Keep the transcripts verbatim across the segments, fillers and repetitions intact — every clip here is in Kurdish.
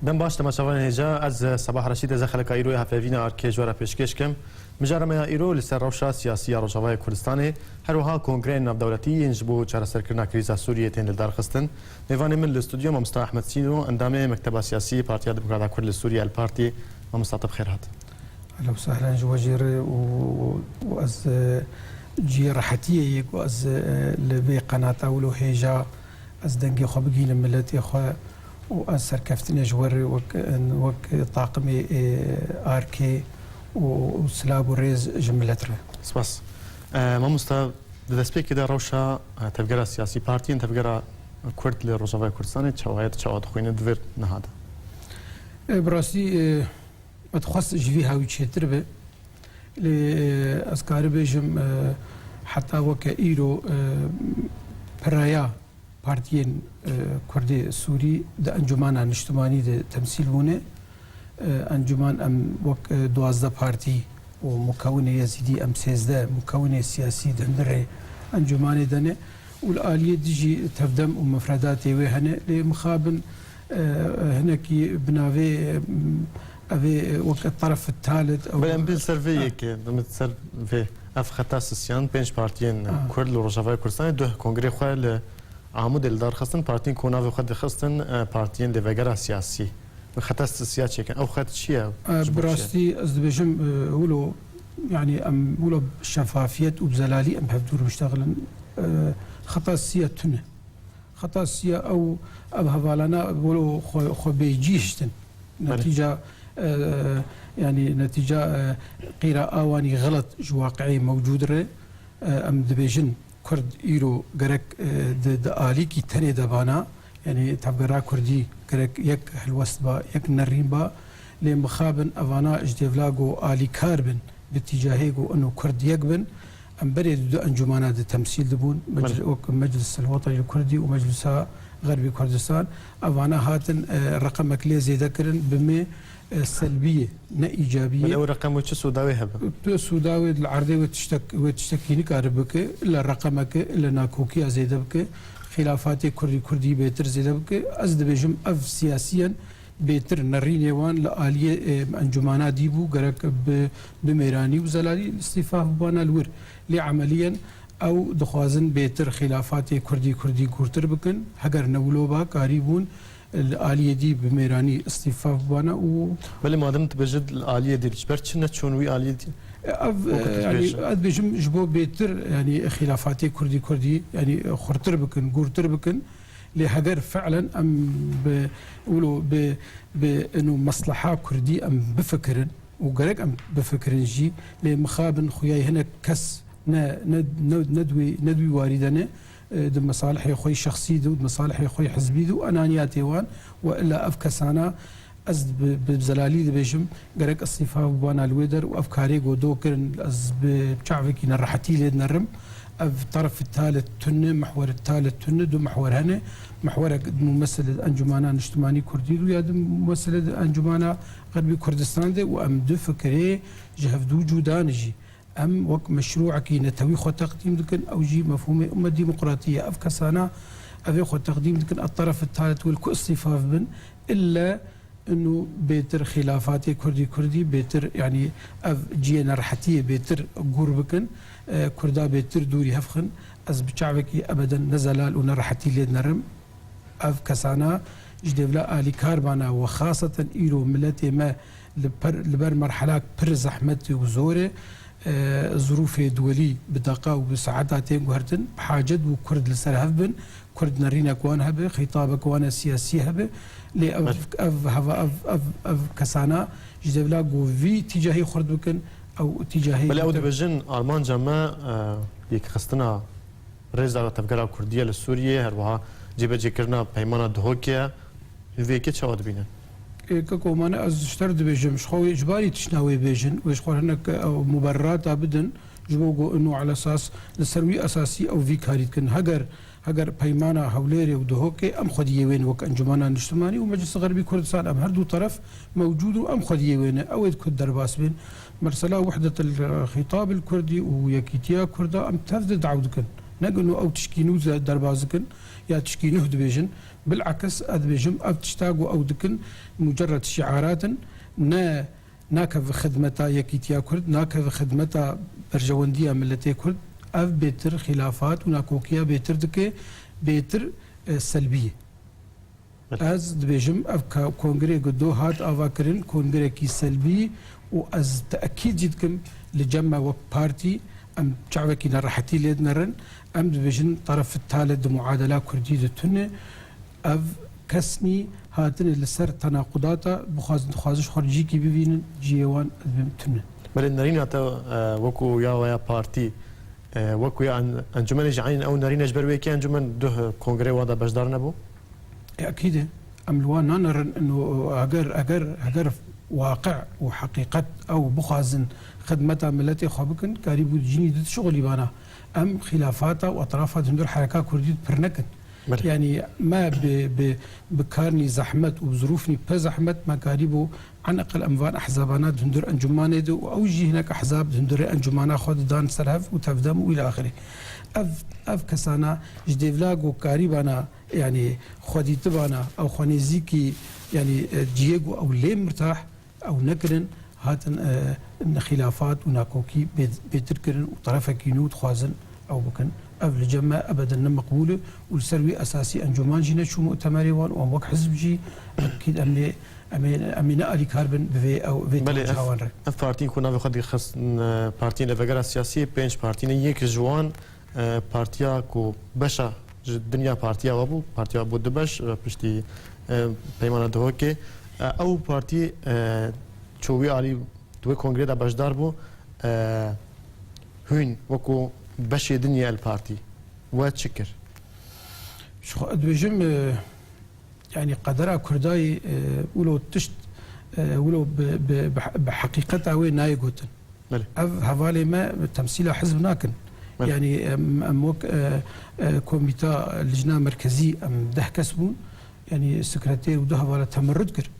Dem baş temaşevanên hêja, ez Sebah Reşîd, ez ê xeleka îro ya hevpeyvîna Arkê ji we re pêşkêş kim. Mijara me ya îro li ser rewşa siyasî ya Rojavayê Kurdistanê, her wiha kongreyên navdewletî yên ji bo çareserkirina krîza Sûriyê tên lidarxistin. Mêvanê min li stûdyo Mamosta Ehmed Sîno, endamê Mekteba Siyasî Partiya Demokrata Kurd li Sûriyê, El Partî. Mamosta, te bi xêr hat. Ehlen û sehlen ji we jî re û, û ez, e, cihê rehetiyê yê ku ez, e, li vê qenata wilo hêja ez dengê xwe bigihînim miletê xwe û ez serkeftinê ji we re wek, wek taqimê, e, Arkê û, û silav û rêz ji milet re. Spas. E, mamosta, di destpêkê de rewşa, e, tevgera siyasî, partiyên tevgera Kurd li Rojavayê Kurdistanê çawa ye, tu çawa dixwîne di vir niha de? E, bi rastî, e, me dixwest ji vî hawî çêtir be. Lê, e, ez karim bêjim, e, heta weke îro, e, piraya partiyên, e, Kurdê Sûrî di Encûmena Niştimanî de temsîl bûne. E, encûman em wek, e, duwazdeh partî û mukewinê Yezîdî em sêzdeh mukewinê siyasî di hundirê encûmanê de ne û li aliyê dijî tevdem û mifredatê wê hene. Lê mixabin, e, hinekî bi navê, e, ev ê, e, wek teref talit ew. Belê em bên ser vê yekê, em ser vê ev xeta sisiyan pênc partiyên Kurd li Rojavayê Kurdistanê duh kongrê xwe li Amûdê li dar xistin, partiyên ku navê xwe dixistin, e, partiyên lêvegera siyasî. Bi xeta sisiya çêkin. Ew xet çi ye? E, ji bo bi çi ye? Rastî ez dibêjim, e, wilo, yanî em wilo şefafiyet û bi zelalî em hevdûr biştexilin. E, xeta siya tune. Xeta siya ew, ev hevalana wilo xwe, xwe bêcî hiştin. Belê. Netîca, e, yanî netîca, e, qîra awanî xelet ji waqi'ê mewcûd re, e, em dibêjin Kurd îro gerek, e, di, di alîkî tenê de bana, yanî tevgera Kurdî gerek yek helwest ba, yek nerîn ba, lê mixabin evana ji dêvla ku alîkar bin, bi tîcahê ku ino Kurd yek bin, em berê di du encûmana de temsîl dibûn, mecl-, Belê. wek Meclis el Wetenî Kurdî û Meclisa Xerbî Kurdistan, evana hatin, e, reqemek lê zêde kirin, bi mê, e, selbî ye, ne îcabî ye. Belê, ew reqem wê çi sûda wê hebe? Tu sûda wê li erdê wê tiştek, wê tiştekî nikare bike, le reqemeke, le nakokiya zêde bike, xîlafatê Kurdî Kurdî bêtir zêde bike. Ez dibêjim ev siyasiyen bêtir nerînê wan li aliyê, e, encûmana dî bû, gerek bi, bi mêranî û zelalî îstîfa bibana li wir. Lê emeliyen ew dixwazin bêtir xîlafatê Kurdî Kurdî kûrtir bikin. Heger ne wilo ba, karîbûn li aliyê dî bi mêranî îstîfa bibana û Belê, madem tu bêjî li aliyê dî, ji ber çi neçûn wî aliyê dî? Ev, Wekî tu yanî, dibêjî. Ez dibêjim ji bo bêtir, yanî, xîlafatê Kurdî Kurdî, yanî, xurtir bikin, gûrtir bikin. Lê heger fi'len em bi, wilo bi, bi ino mesleha Kurdî em bifikirin û gerek em bifikirin jî, lê mixabin xuyayê hinek kes ne, ne, ne, ne di wê, ne di wî warî de ne, e, di mesalihê xwe yî şexsî de û di mesalihê xwe yî hizbî de û enaniyatê wan û illa ev kesana ez bi, bi zelalî dibêjim, gerek îstîfa bibana li wê der û ev karê ku do kirin, ez bi çavekî nerehetî lê dinerim. Ev teref talit tune, mihwer talit tune, du mihwer hene. Mihwerek mumessil Encûmana Niştimanî Kurdî dû ya di mumessil Encûmana Xerbî Kurdistan de û em du fikirê ji hevdû cuda ne jî. Em wek meşrûekî netewî xwe teqdîm dikin, ew jî mefhûmê ummet demokratî ye. Ev kesana ev ê xwe teqdîm dikin, ev teref talit wê li ku îstîfa bibin, ille inu bêtir xîlafatê Kurdî Kurdî, bêtir, yanî ev cihê nerehetiyê bêtir gûr bikin, e, Kurda bêtir dûrî hev xin, ez bi çavekî ebeden ne zelal û ne rehetî lê dinerim. Ev kesana ji dêvla alîkar bana û xaseten îro miletê me li per, li ber merhelak pir zehmetî û zor e, e, zirûfê duwelî bi deqa û bi saeta tên guhertin, bi hacet bû Kurd li ser hev bin, Kurd nerînek wan hebe, xîtabek wan e siyasî hebe, lê ev, Belê. ev heva, ev, ev, ev kesana ji dêvla ku vî tîcahî xurt bikin, ew tîcahî Belê, ew dibe- dibêjin armanca me, e, yekxistina rêzdara tevgera Kurdî ye li Sûriyê, her wiha cêbecêkirina peymana Duhokê ye. Hûn vê yekê çawa dibînin? Ê, keko, mane ez ji te re dibêjim, ji xwe wê ji barî tiştna wê bêjin, wê ji xwe hinek, e, muberrata bidin, ji bo ku ino elesas, li ser wî esasî ew vî karî dikin. Heger, heger peymana Hewlêrê û Duhokê, em xwediyê wê ne wek Encûmena Niştimanî û Meclisa Xerbî Kurdistan, em her du teref mewcûd û em xwediyê wê ne, ew ê di ku derbas bên. Mesela wehdetel xîtabil kurdî û yekîtiya kurda em tev de daw dikin. Ne ku ew tişkî nû de-, derbas dikin ya tişkî nuh dibêjin. Bilakis ez dibêjim ev tişta ku ew dikin mucerred şiarat in, ne nakeve xidmeta yekîtiya Kurd, nakeve xidmeta berjewendiya miletê Kurd. Ev bêtir xilafat û nakokiya bêtir dike, bêtir, e, selbî ye. Belê. Ez dibêjim, ev ka-, kongrê ku do hat avakirin, kongrekî selbî û ez teekîd jî dikim, li cem me wek partî, em çavekî nerehetî lê dinerin, em dibêjin teref tale di muadela kurdî de tune. Ev kesnî hatine li ser tenaqudata, bixwazin, dixwazin ji xwe cîkî bivînin, cihê wan tune. Belê nerîna te, e, wekû ya we ya partî, e, wekû ya en-, encûmenê jî eynî ew nerîne ji ber wê yekê encûmen duh kongrê wan de beşdar nebû? E, ekîd e. Em li wan nanerin ino eger, eger, eger waqi û heqîqet ew bixwazin xidmeta miletê xwe bikin, karîbû cinî di şixulî bana. Em xilafata û etrafa di hundir hereka kurdî pir nekin. Belê. Yanî me bi, bi, bi karnî zehmet û bi zirûfnî pir zehmet me karîbû eneqil em van ehzabana di hundir encûmanê de û ew jî hinek ehzab di hundirê encûmana xwe didan ser hev û tevdem û îlâxirê. Ev, ev kesana ji dêvla ku karîbana, yanî xwedîtibana, ew xwe nêzîkî, yanî, e, cihê ku ew lê mirtah, ew nekirin, hatin, e, xilafat û nakokî bê-, bêtir kirin û terefekî nû dixwazin ew bikin. Ev li cem me ebeden ne meqbûl e û li ser wî esasî encûman jî neçû mutemerê wan û em wek hizb jî ekîd em ê, em ê, em ê ne alîkar bin bi vê ew, vê Belê, tewacuha ev, wan re. Ev partiyên ku navê xwe dixistin, e, partiyên rêvegera siyasî, pênc partî ne, yek ji wan, e, partiya ku beşa ji dinya partiya we bû, partiya we bû du beş, e, piştî, e, Peymana Duhokê. E, ew partî, e, çû wî alî di wê kongrê de beşdar bû, e, hûn wekû beşê din yê El Partî we çi kir? Ji xwe dibêjim, e, yanî qedera Kurdayî, e, wilo tişt, e, wilo bi, bi, bi, bi heqîqeta wê nayê gotin. Belê. Ev hevalê me temsîla hizb nakin. Belê. Yanî em, em wek, e, e, komîta licna merkezî em deh kes bûn. Yanî sekreter û du hevala temerrud kir.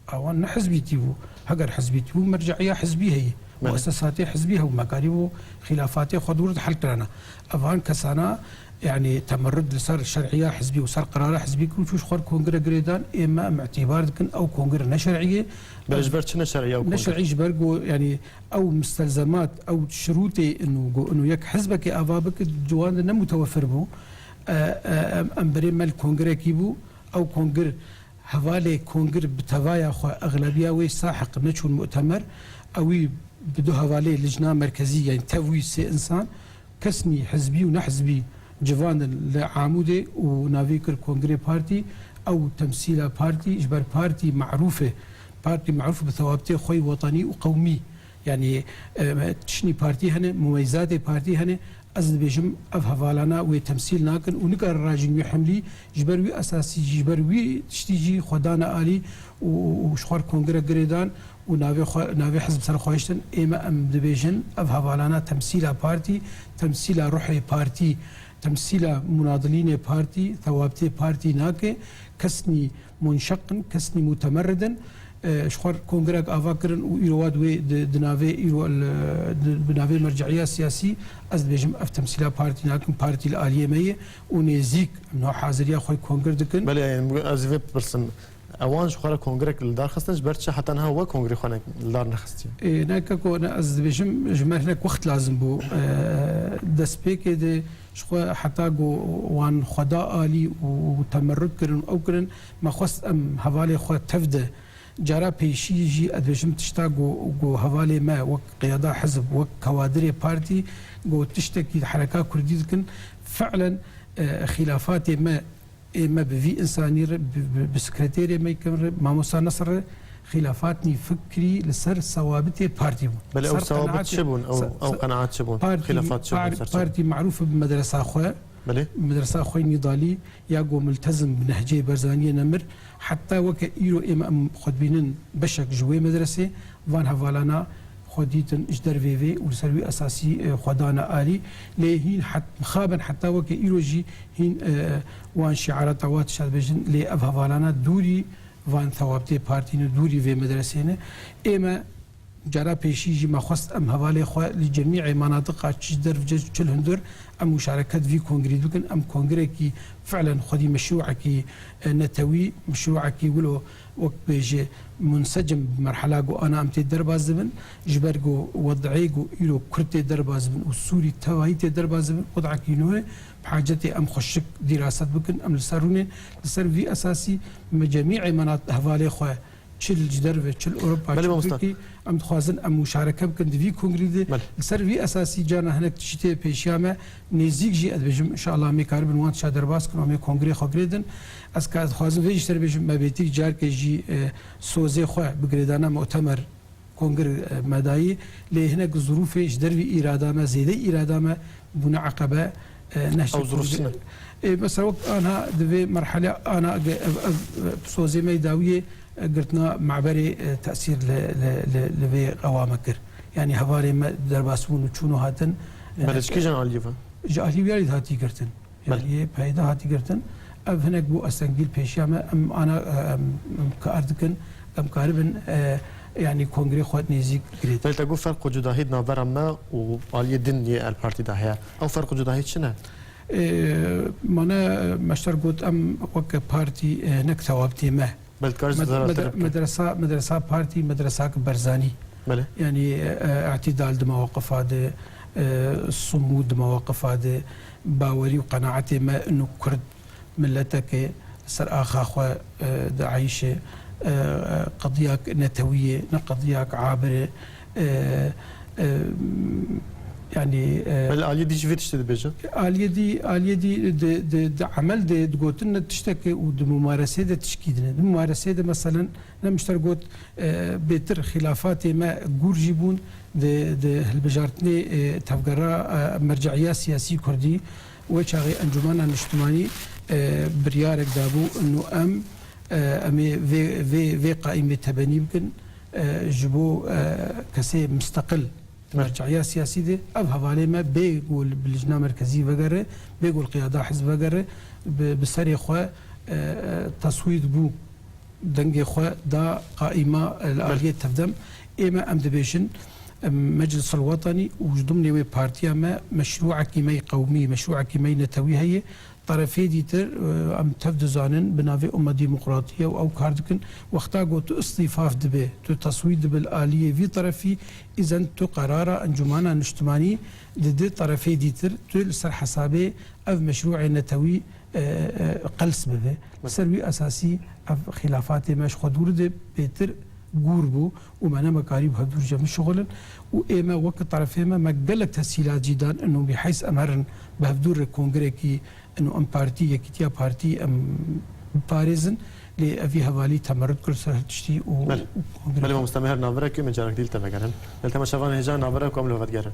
Awan ne hizbîtî bû. Heger hizbîtî bû, merce'iya hizbî heye. Belê. Muessesatê hizbî hew, me karîbû xîlafatê xwe dûr de hel kirana. Evan kesana, yanî temerrud li ser şer'iya hizbî û ser qirara hizbî kir û çû ji xwe kongre girêdan, ê me em îtîbar dikin, ew kongre ne şer'î ye. Belê, ji ber çi ne şer'î ye ew kongre? Ne şer'î ji ber ku, yanî ew mistelzemat, ew şirûtê inu, ku inu yek hizbekê ava bike, di wan de ne mutewefir bû. E, e, em, em berê me li kongrekî bû, ew kongir Hevalê kongir bi tevaya xwe, exlebiya wê sahiq neçûn mu'temer, ewî bi du hevalê licna merkezî, yanî tev wî sê insan, kesnî hizbî û nehizbî civandin li Amûdê û navî kir kongirê partî, ew temsîla partî, ji ber partî merûf e. Partî merûf bi thewabitê xwe yî wetanî û qewmî. Yanî, e, tiştnî partî hene, mumeyzatê partî hene. Ez dibêjim, ev hevalana wê temsîl nakin û nikarin rajin wî hemlî ji ber wî esasî jî, ji ber wî tiştî jî xwe dane alî û, û ji xwe kongre girêdan û navê xwe, navê hizb ser xwe hiştin. Ê me em dibêjin, ev hevalana temsîla partî, temsîla ruhê partî, temsîla munadilînê partî, thewabitê partî nake. Kesnî munşeq in, kesnî mutemerrid in. E, ji xwe kongrek ava kirin û îro wa di wê, di, di navê îro, li, di, bi navê merce'iya siyasî, ez dibêjim ev temsîla partî nakin, partî li aliyê me ye û nêzîk em niha haziriya xwe kongir dikin. Belê, em, ez vê bipirsim. Ewan ji xwe re kongrek li dar xistin, ji ber çi heta niha we kongrê xwe ne-, li dar nexistiye? E, ne keko, ne, ez dibêjim, ji me hinek wext lazim bû. E, destpêkê de ji xwe heta ku wan xwe da alî û temerrud kirin û ew kirin, me xwest em hevalê xwe tev de. Cara pêşî jî ez dibêjim tişta ku, ku hevalê me wek qiyada hizb, wek kawadirê partî, ku tiştekî hereka kurdî dikin, fi'len, e, xîlafatê me, ê me bi vî insanî re, bi, bi, bi sekreterê me kin re, Mamosta Nasir re, xîlafatnî fikrî li ser sewabitê partî bûn. Belê, ew Ser sewabit qenaatê, çi bûn? Ew, se-, ew se-, qenaat çi bûn? Partî, Xîlafat çi bûn? par-, Ser çi bûn? Partî merûf bi medresa xwe, Belê. bi medresa xwe Nîdalî, ya ku miltezim bi Nehcê Berzaniyê nemir, heta weke îro ê me em xwe dibînin beşek ji wê medresê, van hevalana xwe dîtin ji dervê vê û li ser wî esasî, e, xwe dane alî. Lê hîn het-, mixabin heta weke îro jî hîn, e, wan şiarata wa tişa dibêjin, lê ev hevalana dûrî van thewabitê partî ne, dûrî vê medresê ne. Ê me Cara pêşî jî me xwest em hevalê xwe li cemî eymana diqa çi dervce çil hundir em muşareket vî kongrî bikin. Em kongrekî fi'len xwedî meşrûekî, e, netewî, meşrûekî wilo wek bêje munsecim bi merhela ku ana em tê derbas dibin, ji ber ku wed'ê ku îro Kurd tê derbas dibin û Sûrî tevahî tê derbas dibin, wed'ekî nû ye, bi hacetê em xweşik dîraset bikin, em li ser rûnên, li ser vî esasî me cemî eymana hevalê xwe çil ji derve, çil Ewropa, Belê çil mamosta. Tirkî, em dixwazin em muşareke bikin di vî kongrî de. Belê. Li ser vî esasî cana hinek tiştê pêşiya me nêzîk jî ez dibêjim, înşallah em ê karibin wan tişa derbas kin, em ê kongrê xwe girêdin. Ez ka dixwazim vê jî ser bêjim, me bêtir carkê jî, e, sozê xwe bi girêdana mu'temer kongir, e, me dayî, lê hinek zirûfê ji dervî îrada me, zêde îrada me bûne eqebe, e, nehşê Ew zirûf kongir. Çi ne? E, mesela wek anha di vê merhele ana ge-, ev, ev, e, sozê me dawiyê, e, girtina me'berê, e, tesîr li, li, li, li vê qewame kir. Yanî hevalê me derbas bûn û çûn û hatin, e, Belê, ji kîjan aliyê ve? Ji aliyê wî alî hatî girtin. Belê. Yanî peyda hatî girtin. Ev hinek bû astengî li pêşiya me. Em ana, em, em kar dikin, em karibin, e, yanî kongrê xwe nêzîk girêt. Belê, te got ferq û cudahî di navbera me û aliyê din yê El Partî de heye. Ew ferq û cudahî çi ne? E, mane, me ji te re got em weke partî, e, hinek tewabitê me. Belê, dikare ji Med-, zerartir mede-, bike. Medresa, medresa partî, medresake berzanî. Belê. Yanî, e, îtidal di mewaqifa de, e, sumûd di mewaqifa de, bawerî û qenaetê me ino Kurd mileteke ser axa xwe, e, dieyşe, e, e, qediyak netewî ye, ne qediyak abir e, e, e, yanî, e, Belê, aliyê dî jî vê tiştê dibêje? Aliyê dî, aliyê dî di, di, di emel de digotin ne tişteke û di mumaresê de tişkî din e. Di mumaresê de meselen ne mişter got, e, bêtir xîlafatê me gûr jî bûn di, di hilbijartinê, e, tevgera, e, merce'iya siyasî kurdî. Wê çaxê Encûmena Niştimanî, e, biryarek dabû, ino em, e, em ê vê, vê, vê qaîmê tebenî bikin, e, ji bo, e, kesê misteqil di Belê. merce'iya siyasî de. Ev hevalê me bê ku li, bi lijna merkezî vegere, bê ku li qiyada hizb vegere, bi, bi serê xwe, e, e, teswît bû. Dengê xwe da qaîma, e, li Belê. aliyê tevdem. Ê me em dibêjin, em, Meclis el Wetenî û ji dimnê wê partiya me meşrûekî me yê qewmî, meşrûekî me yê netewî heye. Terefê dîtir, e, em tev dizanin bi navê Umma Demokratiye û ew kar dikin. Wexta ku tu îstîfaf dibe, tu teswît dibe li aliyê vî terefî, îzen tu qerara Encûmena Niştimanî dide terefê dîtir, tu li ser hesabê ev meşrûê netewî e, e, qels bibe. Ser wî esasî ev xîlafatê me ji xwe dûr de bêtir gûr bû û me nemakarî bi hevdûr jî bişixulin û ê me wek terefê me, me gelek tesîlat jî dan, ino bî heys em herin bi hevdûr re kongrekî, ino em partî, yekîtiya partî em biparêzin, lê evî hevalî temerrud kir ser her tiştî û, Belê. û kongre. Belê, mamoste, me her navberek, em ê carek dî li te vegerin. Belê, temaşevanên hêja navberek ku em li we vedigerin.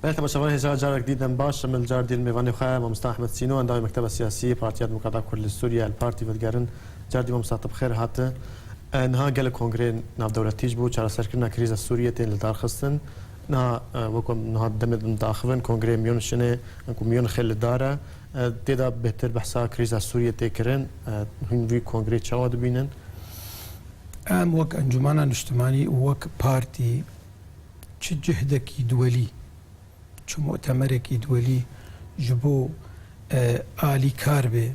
Belê, temaşevanên hêja, carek dî dem baş. Min li car dî li mêvanê xwe, Mamosta Ehmed Sîno, endamê Mekteba Siyasî Partiya Demokrata Kurd li Sûriye, El Partî, vedigerin. Car dî, Mamosta, tu bi xêr hate. E, niha gelek kongreyên navdewletî ji bo çareserkirina krîza Sûriyê tên lidarxistin. Niha, e, wek em niha demê diaxivin, kongreyê Miyonşinê, ku Miyonxê li dar e, e, tê de bêhtir behsa krîza Sûriyê tê kirin. E, hûn vî kongreyê çawa dibînin? Em wek Encûmena Niştimanî û wek partî çi cihdekî duwelî, çi mu'temerekî duwelî ji bo, e, alîkar be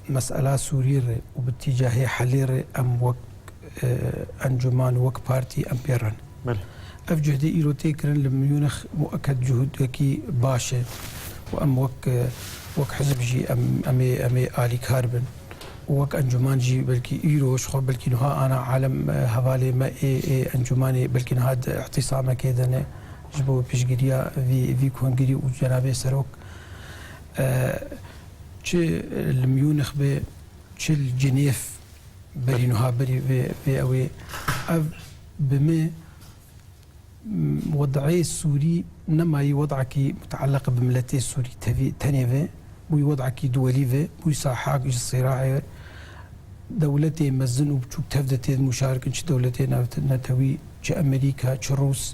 mesela Sûrî re û bi tîcahê helê re em wek, e, encûman, wek partî em pê re ne. Belê. Ev cuhdê îro tê kirin li Miyûnix mueked cuhdekî baş e û em wek, e, wek hizb jî em, em ê, em ê alîkar bin. Û wek encûman jî belkî îro ji xwe belkî niha ana alem, e, hevalê me ê, ê encûmanê belkî niha di îhtîsamekê de ne. ji bo piştgiriya vî, vî kongrî û cenabê serok, e, çi li Munîx be, çi li Cinêv, berî nuha berî vê, vê ew ê, ev bi me, m, wed'ê Sûrî nemayî wed'ekî mutealliq bi miletê Sûrî tevî, tenê ve, bûyî wed'ekî duwelî ve, bûyî sahak ji sîraê dewletê mezin û biçûk tev de tê muşarikin, çi dewletê navnetewî, çi Amerîka, çi Rûs,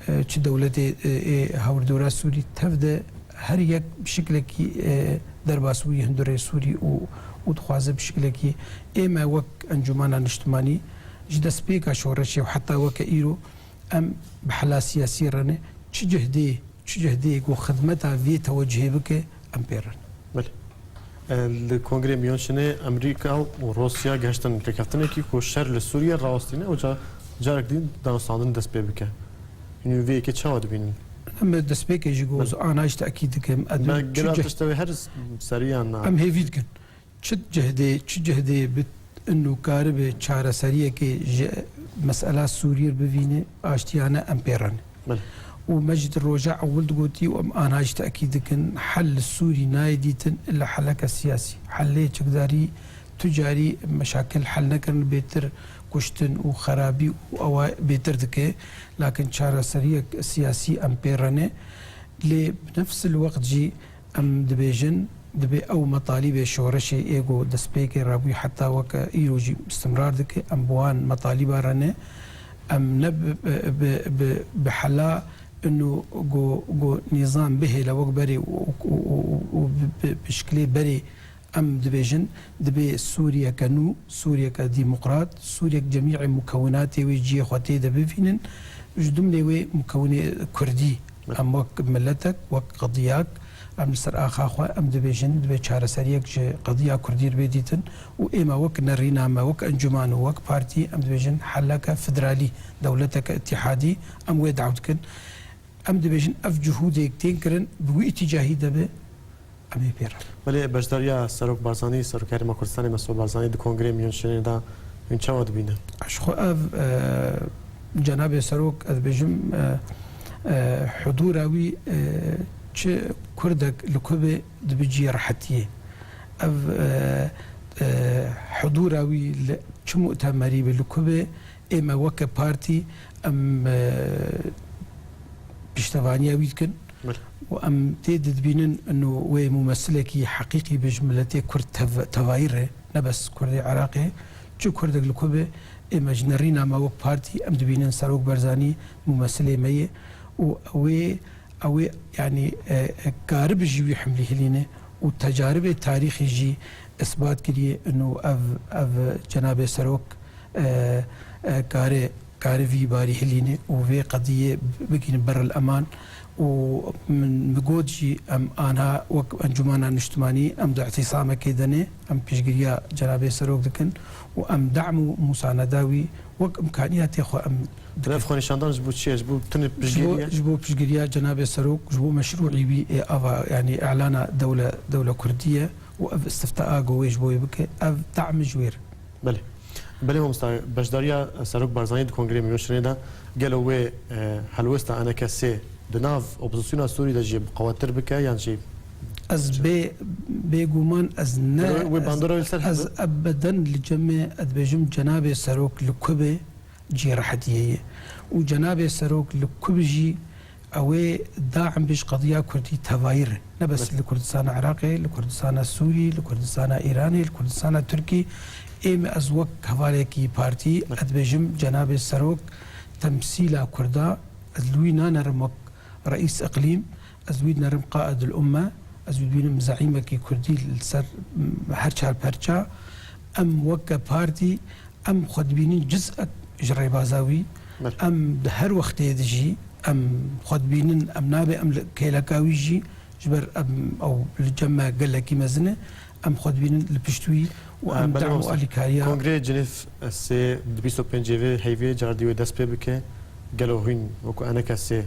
e, çi dewletê, e, ê hewrdora Sûrî tev de her yek bi şiklekî, e, derbas bûyî hundirê Sûrî û, û dixwaze bi şiklekî ême wek Encûmena Niştimanî ji destpêka şoreşê û heta weke îro em bi hela siyasî re ne, çi cihdê, çi cihdê ku xidmeta vê tewecihê bike, em pê re ne. Belê. E, li Kongrê Miyonşinê Amerîka û Rûsya gehiştin rêkeftinekî ku şer li Sûriye rawestîne û ca-, carek din danûstandin dest pê bike. Hûn vê yekê çawa dibînin? Em destpêkê jî got, Belê. Ana jî tekîd dikim. Em Me çi gela cih-, tiştê wê her s-, seriyan na. Em hêvî dikin. Çi cihdê, çi cihdê bi û karibe çareseriyekê ji mesela Sûriyê bivîne, aştiyane em pê re ne. Belê. Û me jî di roja ewil digotî û em ana jî tekîd dikin, hel li Sûrî nayê dîtin illa heleke siyasî. Helê çekdarî tu carî meşakil hel nekirin, bêtir kuştin û xerabî û ewa bêtir dike. Lakin çareseriyek siyasî em pê re ne. Lê bi nefsil wext jî Em dibêjin, dibê ew metalîbê şoreşê ê ku destpêkê rabûyî heta weke îro jî istimrar dike, em bi wan metalîba re ne. Em ne bi, bi, bi, bi, bi hela ino ku, ku nîzam bihêle wek berê û, û, û, û, û bi, bi, bi şiklê berê em dibêjin, dibê Sûriyeke nû, Sûriyeke demokrat, Sûriyek cemî mukewinatê wê cihê xwe tê de bivînin, ji dimlê wê mukewinê kurdî. Em wek miletek, wek qediyak, em li ser axa xwe, em dibêjin, divê çareseriyek ji qediya kurdî re bê dîtin û ême wek nerîna me, wek encûman û wek partî, em dibêjin heleke federalî, dewleteke îtîhadî, em wê daw dikin. Em dibêjin ev cihûdê tên kirin, bi wî îtîcahî de be, em ê pê re. Belê beşdariya Serok Barzanî, Serok Herêma Kurdistanê Mesûd Barzanî di Kongreyê Miyonşinê de hûn çawa dibînin? Ji xwe ev, e, cenabê Serok, ez dibêjim, e, e, hudûra wî, e, çi kurdek li ku be dibe cihê rehetiyê. Ev, e, e, hudûra wî li çi mutemerî be li ku be, ê me weke partî em, e, piştevaniya wî dikin. Belê. Û em tê dibînin ino wê mumesilekî heqîqî be ji miletê Kurd tev-, tevayî re, ne bes Kurdê Iraqê, çi Kurdek li ku be, ê me ji nerîna me wek partî em dibînin Serok Barzanî mumesilê me ye û ew ê, ew ê, yanî, e, e, karibe jî wî hemlî hilîne û tecaribê tarîxî jî isbat kiriye ino ev, ev cenabê Serok, e, e, kare kare vî barî hilîne û vê qediyê bigihîne ber el eman û min, min got jî em anha wek Encûmena Niştimanî em di îtîsamekê de ne, em piştgiriya cenabê Serok dikin û em dam û musaneda wî wek îmkaniyatê xwe em dikin. Ev xwenîşandan ji bo çi ye? Ji bo tenê piştgiriyê ye? Ji bo piştgiriya cenabê Serok, ji bo meşrûî wî ê ava, yanî îlana dewle, dewle kurdî ye û ev istiftaa ku wê ji bo wê bike, ev dam ji wê re. Belê. Belê mamosta, beşdariya Serok Barzanî di Kongreyê Mînûşinê de gelo wê, e, helwesta eneke sê di nav opozisyona Sûrî de jî bi qewettir bike yan jî? Ez bê, bêguman ez ne, Wê, wê ez, bandora wê li ser ez hebe? Ebeden li cem me ez dibêjim cenabê Serok li ku be cî rehetiyê ye. Û cenabê Serok li ku be jî Ew ê daim bi ji qediya Kurdî tevayî re. Ne bes Belê. Li Kurdistana Iraqê, li Kurdistana Sûrî, li Kurdistana Îranê, li Kurdistana Tirkî. Ê me ez wek hevalekî partî, Belê. Ez dibêjim cenabê Serok temsîla Kurda, ez li wî nanerim wek reîs iqlîm, ez wî dinerim qaidul umme, ez wî dibînim zeîmekî Kurdî li ser, m, her çar perça. Em weke partî Em xwe dibînin ciz'ek ji rêbaza wî. Belê. Em di her wextê de jî em xwe dibînin, em nabê em li kêleka wî jî, ji ber em, ew li cem me gelekî mezin e, em xwe dibînin li pişt wî û Em, em belê dam û mamoste. Alîkariya Kongreyê Cinêv sê di bîst û pêncê vê heyvê cardî wê dest pê bike. Gelo hûn wekî eneke sê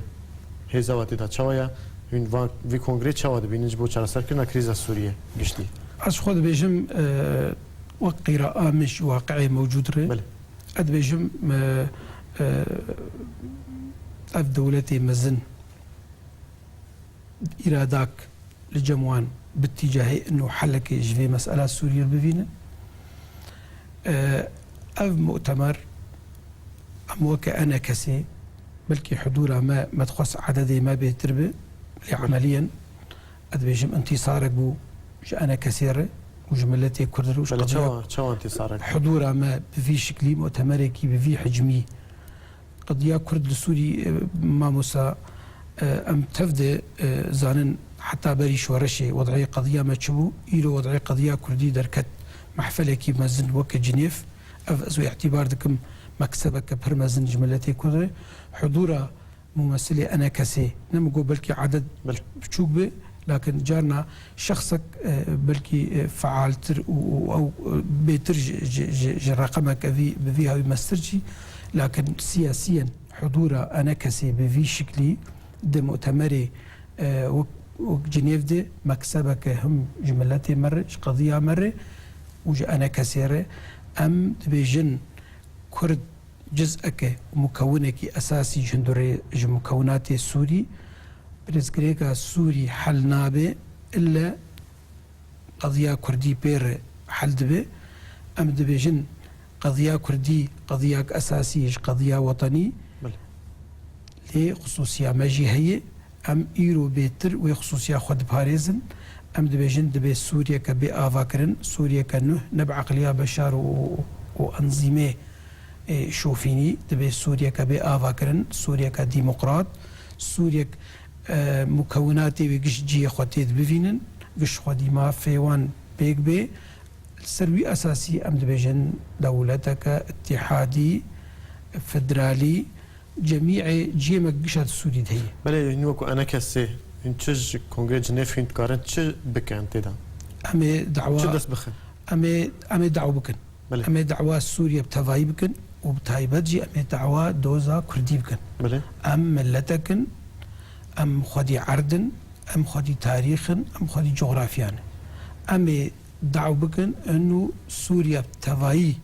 hêza we tê de çawa ye? Hûn van, vî kongrê çawa dibînin ji bo çareserkirina krîza Sûriyê giştî? Ez xwe dibêjim, e, Wek qîra a min ji waqiê mewcûd re, Belê. Ez dibêjim, e, e, ev dewletê mezin îradak li cem wan bi tîcahê ino helekê ji vê mesela Sûriyê bivînin. E, ev mu'temer em weke enekesê belkî hudûra me, me dixwest ededê me bêtir bi, lê emeliyen ez dibêjim întîsarek bû ji enekesê re û ji miletê Kurd re û ji Belê, qediya çawa, çawa întîsarek? Hudûra me bi vî şiklî, mu'temerekî bi vî hicmî, qediya Kurd li Sûrî, e, mamosa, e, em tev de, e, zanin heta berî şoreşê wed'ê qediya me çi bû, îro wed'ê qediya Kurdî derket mehfelekî mezin weke Cinêv. Ev ez wê îtîbar dikim meksebeke pir mezin ji miletê Kurd re. Hudûra mumessilê enekesê, ne min got belkî eded Belê. biçûk be, lakin carna şexsek, e, belkî, e, fealtir û, û ew, e, bêtir ji, ji, ji, ji reqemeke vî, bi vî hawî mestir jî, lakin siyasiyen hudûra enekesê bi vî şiklî di mu'temerê, e, wek, wek Cinêv de meksebeke him ji miletê me re, ji qediya me re û ji enekesê re em dibêjin Kurd ciz'eke û mukewinekî esasî ji hundirê ji mukewinatê Sûrî, pirsgirêka Sûrî hel nabe, ille qediya Kurdî pê re hel dibe. Em dibêjin qediya Kurdî qediyak esasî ye ji qediya wetenî. Belê. Lê xisûsiya me jî heye. Em îro bêtir wê xisûsiya xwe diparêzin. Em dibêjin, dibê Sûriyeke bê avakirin, Sûriyeke nuh, ne bi eqliya Beşar û, û, û enzîmê, ê, şofînî, dibê Sûriyeke bê avakirin, Sûriyeke demokrat, Sûriyek, e, mukewinatê wê giş cihê xwe tê dibivînin, giş xwedî mafê wan pêk bê. Li ser wî esasî em dibêjin dewleteke îtîhadî, federalî, cemî'ê cihê me gişa di Sûrî de heye. Belê, hûn wekû enekesê, hûn çi ji Kongrê Cinêv hûn dikarin çi bikin tê de? Em ê dawa Çi dest bixin? Em ê, em ê daw bikin. Belê. Em ê dawa Sûriye bi tevayî bikin û bi taybet jî em ê dawa doza Kurdî bikin. Belê. Em miletek in, em xwedî erd in, em xwedî tarîx in, em xwedî cografya ne. Em ê daw bikin, inu Sûriye bi tevayî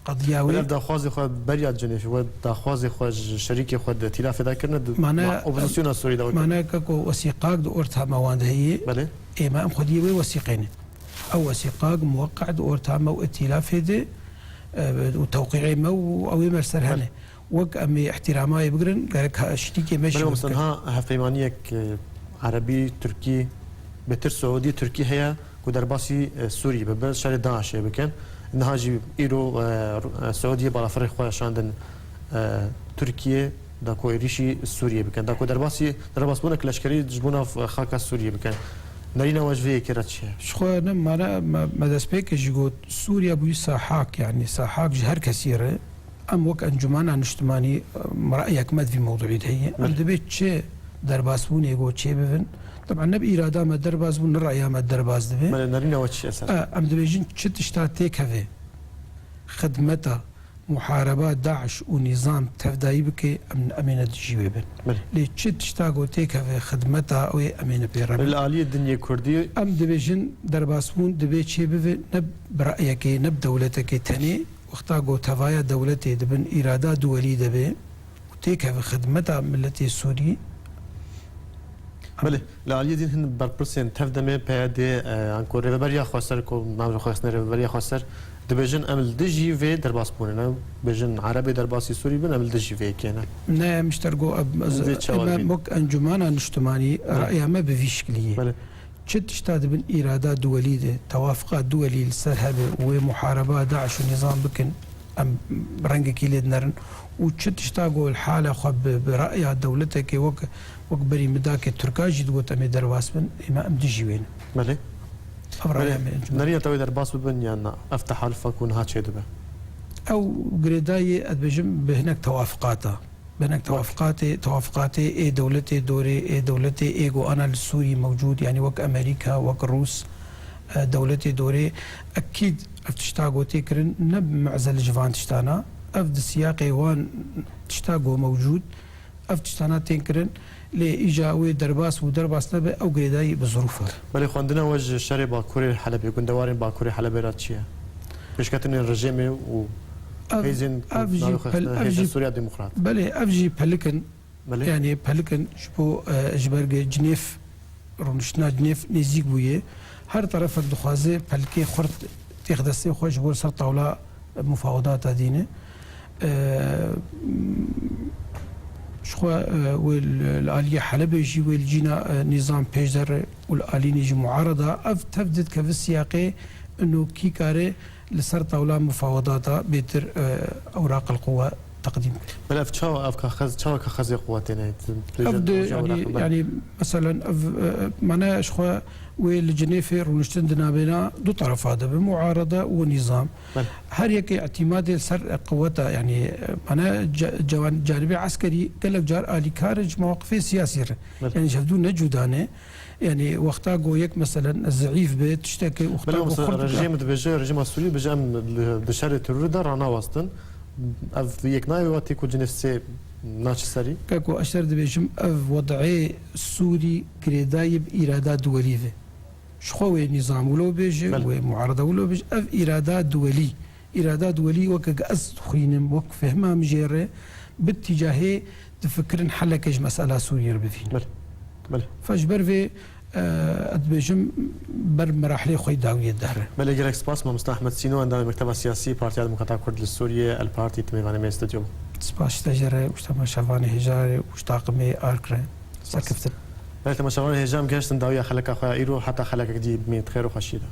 qediya wê. Ev daxwazê xwe beriya Cinêvê, we daxwazê xwe ji şerîkê xwe di îtîlafê de kirine, di Mane, ma-, opozisyona Sûrî de we kirine. Mane keko wesîqak di orta me wan de heye. Belê. Ême em xwediyê wê wesîqê ne. Ew wesîqak muweqe di orta me û îtîlafê de, e, û tewqî'ê me û ew ê me li ser Belê. hene. Wek em ê îhtîrama wê bigirin, gerek ha-, şirîkê me jî Belê, wê bikin. Mesela niha hevpeymaniyek, e, erebî, tirkî, bêtir Siûdî, tirkî heye. ku derbasî, e, Sûriyê bibe, şerê DAIŞê bikin. Niha jî îro, e, Ru-, e, Siûdiyê balafirê xwe şandin, e, Tirkiyê, da ku êrîşî Sûriyê bikin. Da ku derbasî, derbasbûnek leşkerî ji bo nav, e, xaka Sûriyê bikin. Nerîna we ji vê yekê re çi ye? Ji xwe ne mane me, me destpêkê jî got, Sûriye bûyî sahak, yanî sahak ji her kesî re. Em wek Encûmena Niştimanî, em reyek me di vî mewduî de heye. Em Belê. dibê çi derbasbûnê go çê bibin. Teban ne bi îrada me derbas bûn, ne reya me derbas dibe. Belê, nerîna we çi ye ser? E, em dibêjin çi tişta têkeve xidmeta muhareba DAIŞ û nîzam tevdayî bike, em, em ê ne dijî wê bin. Belê. Lê çi tişta go têkeve xidmeta wê, em ê ne pê re bin. Li aliyê dinyê Kurdî Em dibêjin derbasbûn dibê çê bibe ne bi reyekê, ne bi dewletekê tenê. Wexta ku tevaya dewletê di bin îrada duwelî de be û têkeve xidmeta miletê Sûrî. Belê, li aliyê din hin berpirsên tev demê PYD, e, an ku Rêveberiya Xweser, ku navê xwe xistine Rêveberiya Xweser, dibêjin em li dijî vê derbasbûnê ne, bêjin Erebê derbasî Sûrî bin, em li dijî vê yekê ne. Ne, em ji te re got, em, Vê çawa em dibîn? wek Encûmena Niştimanî, Belê. reya me bi vî şiklî ye. Belê. Çi tişta di bin îrada duwelî de, tewafiqa duwelî li ser hebe û wê muhareba DAIŞ û nîzam bikin, em rengekî lê dinerin û çi tişta ku li hala xwe bi, bi reya dewletekê wek, wek berî midakê Tirka jî digot em ê derbas bin, ême em dijî wê ne. Belê. Ev Belê. reya me. Neriya te wê derbas bibin yan na? Ev tehalufa ku niha çêdibe? Ew girêdayî, ez dibêjim, bi hinek tewafiqata. Bi hinek tewafiqatê, tewafiqatê ê dewletê dorê, ê dewletê ê ku ana li Sûrî mewcûd, yanî wek Amerîka, wek Rûs, e, dewletê dorê, ekîd ev tişta ku tê kirin, ne bi mezel ji van tiştana, ev di siyaqê wan tişta ku mewcûd, ev tiştana tên kirin, lê îja wê derbas bû, derbas nebe, ew girêdayî bi zirûf e. Belê, xwendina we ji şerê Bakurê Helebê, gundewarên Bakurê Helebê re çi ye? Pêşketinên rejêmê û Ev, hêzên ku ev jî navê xwe pel-, xistine ev Hêzên jî, Sûriya Demokrat. belê, ev jî pelik in. Belê. Yanî pelikin ji bo, e, ji ber ge Cinêv, rûniştina Cinêv nêzîk bûye. Her terefek dixwaze pelikê xurt têx destê xwe ji bo li ser tawla mufawedata dîne. E, ji xwe, e, wê li, li aliyê Helebê jî wê li cîna, e, nîzam pêşderê û li alînî jî muarada ev tev didikeve siyaqê ino kî kare li ser tawla mufawedata bêtir, e, ewraqil quwe teqdîm kir. Belê ev çawa, ev kaxez, çawa kaxezê quwetê ne? Ev di, yanî, yanî, meselen, ev, e, mane ji xwe wê li Cinêfê rûniştin di nabêna du terefa de be, muarada û nîzam. Belê. Her yekê îtîmadê li ser quweta, yanî, e, mane ce-, cewan-, canibê eskerî gelek car alîkar e ji mewaqifê siyasî re. Belê. Yanî ji hevdû ne cuda ne. Yanî wexta ku yek meselen zeîf be, tiştekê wexta Belê, ku mesela xurt rejîm dibêje, rejîma Sûrî dibêje, em li, di şerê terorê de ranawastin. Ev yek nayê wê wextê ku Cinêv sê naçe serî? Keko, ez ji te re dibêjim, ev wed'ê Sûrî girêdayî bi îrada duwelî ve. Ji xwe wê nîzam wilo bêje, Belê. wê muarada wilo bêje, ev îrada duwelî. Îrada duwelî weke ez dixwînim, wek fehma min jê re, bi tîcahê difikirin heleke ji mesela Sûriyê re bivînin. Belê. Belê. Fe ji ber vê, e, ez dibêjim ber merahlê xwe yê dawiyê dihre. Belê, gelek spas, Mamosta Ehmed Sîno, endamê Mekteba Siyasî Partiya Demokrata Kurd li Sûriyê, El Partî, di mêvanê me yê stûdyo bû. Spas ji te jê re û ji temaşevanê hêja re û ji taqimê ARK re. Spas. Serkeftin. Belê, temaşevanê hêja, em gehiştin dawiya xeleka xwe ya îro, heta xelekek dî bimînin di xêr û xweşiyê de.